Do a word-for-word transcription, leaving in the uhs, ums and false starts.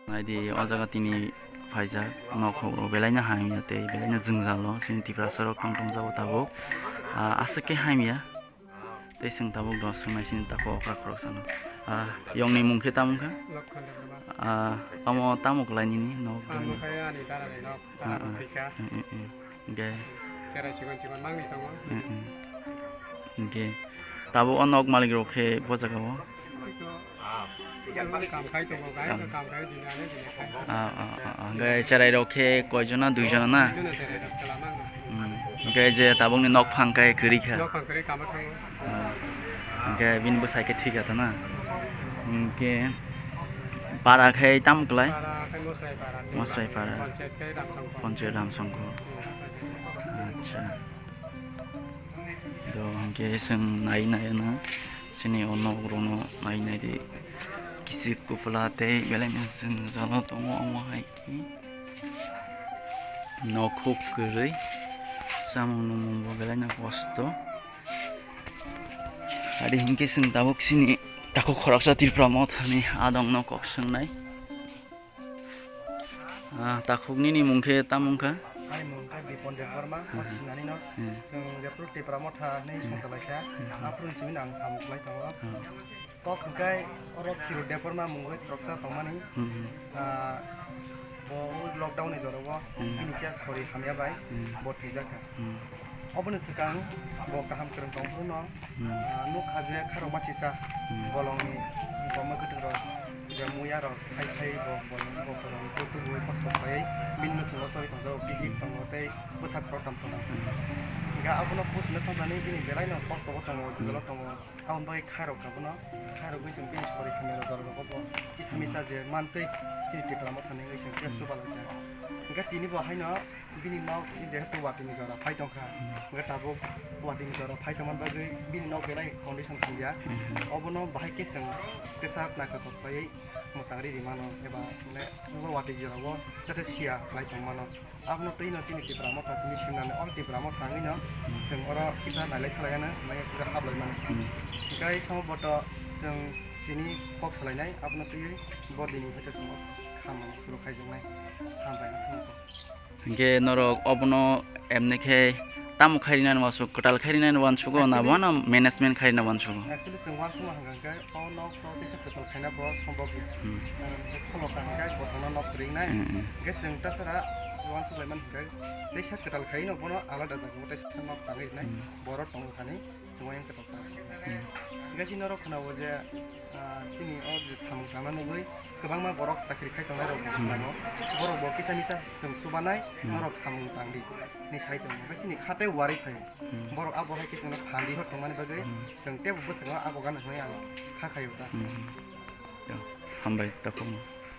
Naidi o jaga tini phaijak, nokhorok belaino hamya tei belaino jwngjalo chini Tiprasa rok tong tong jago tabuk. Ah, aswk khe hamya. Tei chwng tabuk do swngnai chini takhuk okra khoroksa no. Ah, yongni mung khe tamo kha? Lokhan Debbarma. Ah, omo tamo kwlai nini nok? Ang nukha ani dara ni nok, ah, dara ah. Thika. Mm, mm, mm. Hingke? Cherai chikon chikon mangni tongo. Mm, mm. Hingke tabuk o nok malik rok khe bo jaga o? Iko, iko kam khai tongo, gai kam khai dini ane dini khai. Ah, ah, ah, ah. Hingke cherai rok khe koi jona, dui jona na? Dui jona cherai rok chwla mangno. Mm. Hingke je tabuk ni nok phang khe kwrwi kha? Nok phang kwrwi kama thango. Ah. Hingke bini bwsai khe thwi kha ta na? Hingke para khe tamo kwlai? Para khe Mosrai para. Mosrai para. Panchayat khe Ramsongkho. Panchayat Ramsongkho. Hmm. Acha. Do hingke chwng nai nai na. Chini o nok rok no nai nai di. Kisik kupla tei belai no chwng jano tongo omo hai khe. Nokhuk kwrwi. Samung nungmung bo belai no kosto. Adi hinkhe chwng tabuk chini takhuk khoroksa Tripura Mothani adongno kok swngnai. Ah, takhuk nini mung khe tamo wngkha? Ani mung khe Bipon Debbarma, hmm, o sinani no. Hmm. Chwng jephru Tripura Motha hinwi, hmm, songsa lai kha. Hmm. Aphuru ni simi ang samung khlai tongo. Hmm. Kok hwnkhe oro Khiru Debbarma mungwi khoroksa tongmani. Hmm. Ah, bo lockdown ni jorao, hmm, bini khe sori hamya bai, hmm, bo thwijak kha. Hmm. Oboni swkang bo kaham kwrwng tong phuru no, hmm, ah, nukha je kharokma sisa, hmm, bolongni boma kwtwng rok je muya rok khai khai bo bolong bo bolong bo tubuwi kosto khlaiwi bini nukhungo sori tongjago, bihik tongo tei bwsa khoroktham tongo. Hmm. Hingkhe abono puchina thangkha ni bini belai no kosto bo tongo, hmm, jwngjalo tongo. Aboni bagwi khairok kha bono, khairogwi chwng bini sori hamya rok jorao bo kisa misa je mantwi chini Tipra Motha ni wngwi chwng tei, hmm, chubalai kha. Hingkhe tini bo haino bini nok jehetu watwi ni jora phai tongkha, hmm, hingkhe tabuk watwi ni jora phai tongmani bagwi bini nok belai condition hamya. Hmm. Obono bahai khe chwng teisa naithotok khlaiwi mwchang ri rimano eba, mane, watwi jorao jate siya khlai tongmano. Abono twi no chini Tipra Motha tini simnani, oro Tipra Motha wngwi no, hmm, chwng oro kisa nailai khalai ano, mai kisa hablai mani. Hmm. Hingkhe samo boto chwng tini kok salainai, abono twiwi bo dini hwnkhe chwng o khamung suru khaijaknai. Hambai aswk. Hingkhe norok obono emni khe tamo khai rinani uansuk, kwtal khai rinani uansugo na, actually, bono management khai rina uansugo? Actually, chwng uansukma hwnkha khe o nok to teisa kwtal khaina bo sombok ya. Hmm. Karon khe khulok ka hwnkhe bo thangna nok kwrwi nai. Hmm, hmm. Hwnkhe chwng tasara uansuk lai man hwnkhe teisa kwtal khai no bono alada jaga o teisa nok tangwi rinai. Hmm. Borok tongo thani chwng uayang kwtal ta. Hmm. Hwnkhe chini norok khna o je, ah, chini o je samung tangna nugwi kwbangma borok chakri khai tongnai rok bo, hmm, tongo. Borok bo kisa misa chwng chubanai, hmm, norok samung tangdi hinwi sai tongo. Hwnkhe chini kha tei uarwi phaio. Hmm. Borok abo hai khe chwngno phan di hor tongmani bagwi, hmm, chwng teibo bwskango abo gana hwnwi ang kha khaio ta. Hmm. Yo, hambai takhuk.